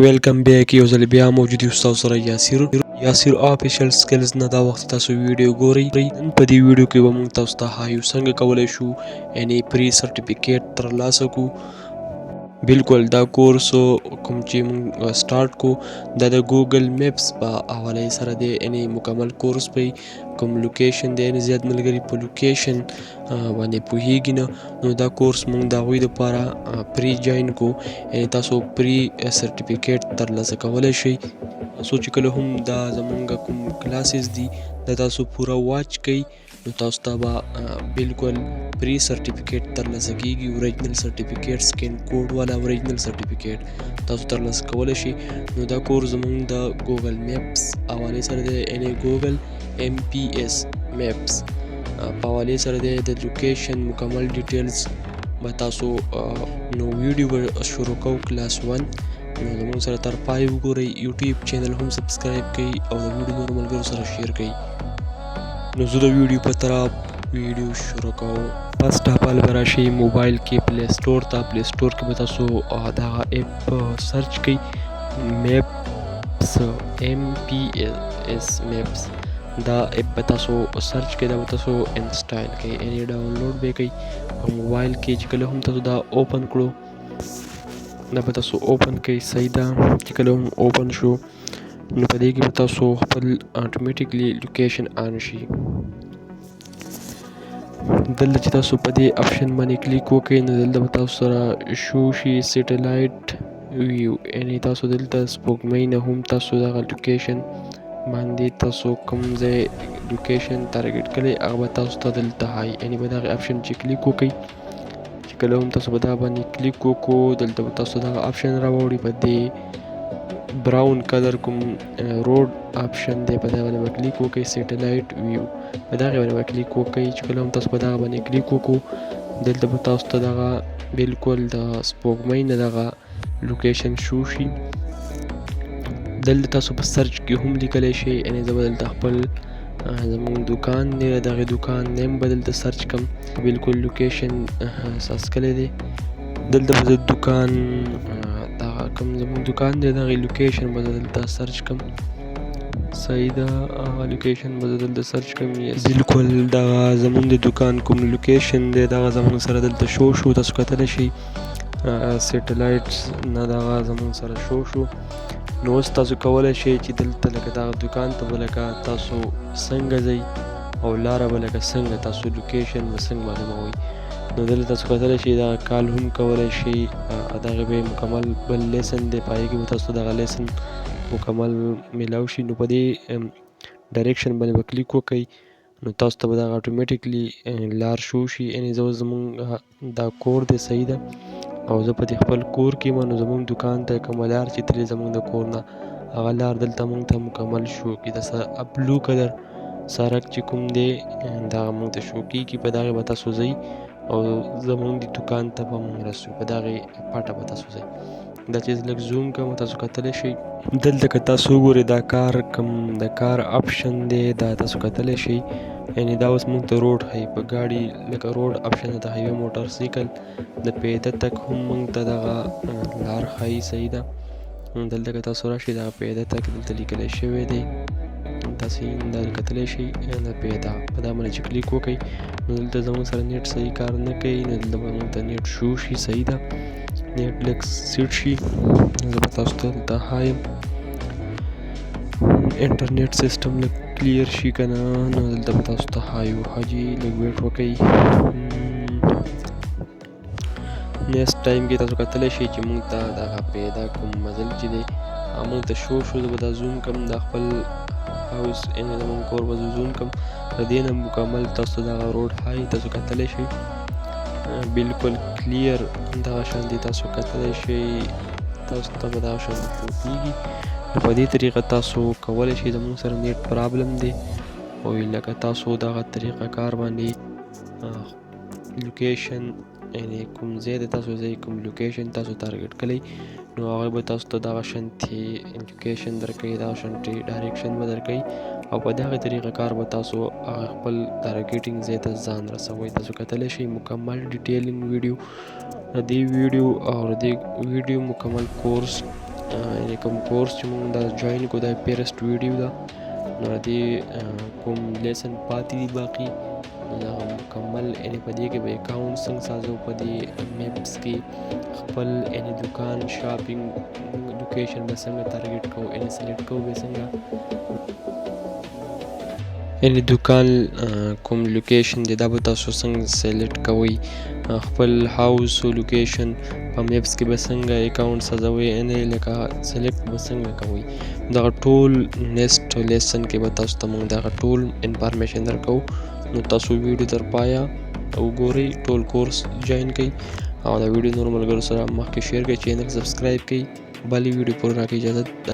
ویلکم بیک، یو ځل بیا موجود یو تاسو سره یاسر، یاسر افیشل سکلز نه. دا وخت تاسو ویډیو ګورئ. نن په دې ویډیو کې به موږ تاسو ته ښایو څنګه کولی شو یعنی free certificate ترلاسه کو. بالکل دا کورس کوم چې موږ سٹارټ کو، دا د ګوګل میپس په حواله سره دی، یعنی مکمل کورس په کوم لوکیشن دی. یعنی زیات ملګري په لوکیشن باندې پوهیږي نه، نو دا کورس موږ د هغوی دپاره free join کو، یعنی تاسو free certificate ترلاسه کولی شئ. څو چې کله هم دا زمونږ کوم classes دي، دا تاسو پوره watch کړئ، نو تاسو ته به بالکل free certificate ترلاسه کیږي. Original certificate، scan code والا original certificate تاسو ترلاسه کولی شئ. نو دا کورس زمونږ د ګوګل میپس حوالې سره دی، یعنی ګوګل ایم پی ایس میپس په حوالې سره دی. د لوکیشن مکمل details به تاسو، نو ویډیو به شروع کوو کلاس 1. نو زموږ سره تر پای وګورئ، یوټیوب channel هم subscribe کړئ او د ویډیو نورو ملګرو سره share کړئ. نو زه د ویډیو په طرف ویډیو شروع کوم. First of all به راشئ موبایل کې Play Store ته. Play Store کې به تاسو دغه app search کړئ، Maps، M P S Maps. دا app به تاسو search کړئ، دا به تاسو install کړئ، یعنی ډاونلوډ به کړئ په موبایل کې. چې کله هم تاسو دا open کړو، دا به تاسو open کړئ، صحیح ده؟ چې کله هم open شو، نو په دې کې به تاسو خپل automatically location on شي. دلته چې تاسو په دې option باندې کلیک وکړئ، نو دلته به تاسو سره شو شي satellite view، یعنی تاسو دلته سپوږمۍ نه هم تاسو دغه لوکیشن باندې، تاسو کوم ځای location target کړئ، هغه به تاسو ته دلته ښایي. یعنی په دغه option چې کلیک وکړئ، چې کله هم تاسو په دغه باندې کلیک وکړو، دلته به تاسو دغه option راوړي. په دې brown color کوم road option دی، په دغه باندې به کلیک وکړئ. Satellite view، په دغه باندې به کلیک وکړئ. چې کله هم تاسو په دغه باندې کلیک وکړو، دلته به تاسو ته دغه بالکل د سپوږمۍ نه دغه location show شي. دلته تاسو په search کې هم لیکلی شئ، یعنی زه به دلته خپل زموږ دکان دی، دغه دکان name به دلته search کم. بالکل location ساز کړی دی. دلته به زه دکان، دغه کوم زموږ دکان دی، دغه location به زه دلته search کم. صحیح ده؟ هغه location به زه دلته search کم. بالکل دغه زموږ د دکان کوم location دی، دغه زموږ سره دلته شو شو. تاسو کتلی شئ، satellite نه دغه زموږ سره شو شو. نو اوس تاسو کولی شئ چې دلته لکه دغه دکان ته به لکه تاسو څنګه ځئ او لاره به لکه څنګه تاسو location به څنګه معلوموئ. نو دلته تاسو کتلی شئ، دغه call هم کولی شئ. دغه به مکمل بل lesson دی، په هغې کې به تاسو دغه lesson مکمل میلاو شي. نو په دې direction باندې به کلیک وکړئ، نو تاسو ته به دغه automatically لار شو شي. یعنی زه اوس زمونږ دا کور دی، صحیح ده؟ او زه په دې خپل کور کې یم، نو زمونږ دکان ته کومه لار چې تللې زمونږ د کور نه، هغه لار دلته مونږ ته مکمل شو کړي. د blue color سړک چې کوم دی، دغه مونږ ته شو کېږي. په دغې به تاسو ځئ او زمونږ د دکان ته به مونږ رسو، په دغې پټه به تاسو ځئ. دا چې لږ zoom کوم، تاسو کتلی شئ. دلته که تاسو وګورئ، دا car کوم د car option دی، دا تاسو کتلی شئ. یعنی دا اوس مونږ ته road ښیي، په ګاډي لکه road option د highway، موټر سایکل، د پیاده تګ هم مونږ ته دغه لار ښیي، صحیح ده؟ دلته که تاسو راشئ، دغه پیاده تګ دلته لیکلی شوی دی. تاسو دا کتلی شئ، د پیاده په دا باندې چې کلیک وکړئ، نو دلته زموږ سره net صحیح کار نه کوي، نو دلته به مونږ ته net شو شي، صحیح ده؟ Net لږ سیټ شي، زه به تاسو ته دلته ښایم. Internet system لږ clear شي که نه، نو دلته به تاسو ته ښایو. حاجي لږ wait وکړئ. Next time کې تاسو کتلی شئ چې مونږ ته دغه پیدا کوم مزل چې دی، هغه مونږ ته شو شو. زه به دا zoom کم، د خپل house، یعنې زمونږ کور به زه zoom کم. د دې نه مکمل تاسو دغه road ښایي. تاسو کتلی شئ، بالکل clear دغه شان دی. تاسو کتلی شئ، تاسو ته به دغه شان شو کېږي. نو په دې طریقه تاسو کولی شئ. زمونږ سره net problem دی، او لکه تاسو دغه طریقه کار باندې location، یعنی کوم ځای د تاسو ځای کوم location تاسو target کړئ، نو هغه به تاسو ته دغه شانتې location درکوي، دغه شانتې direction به درکوي، او په دغه طریقه کار به تاسو هغه خپل targeting ځای ته ځان رسوئ. تاسو کتلی شئ، مکمل detailing ویډیو د دې ویډیو او د دې ویډیو مکمل کورس. یعنی کوم کورس چې موږ دا جوین کو، دا first ویډیو ده. نو دې کوم lesson پاتې دي باقي، نو دا مکمل، یعنی په دې کې به account څنګه سازو، په دې maps کې خپل یعنی دکان، shopping location به څنګه target کوو، یعنی select کوو به څنګه، یعنی دکان کوم location دی دا به تاسو څنګه select کوئ، خپل house location په maps کې به څنګه account سازوئ، یعنی لکه select به څنګه کوئ. دغه ټول next lesson کې به تاسو ته موږ دغه ټول information درکوو. نو تاسو ویډیو تر پایه وګورئ، ټول کورس join کړئ او دا ویډیو نور ملګرو سره مخکې share کړئ، channel subscribe کړئ. بلې ویډیو پورې راکړئ اجازت.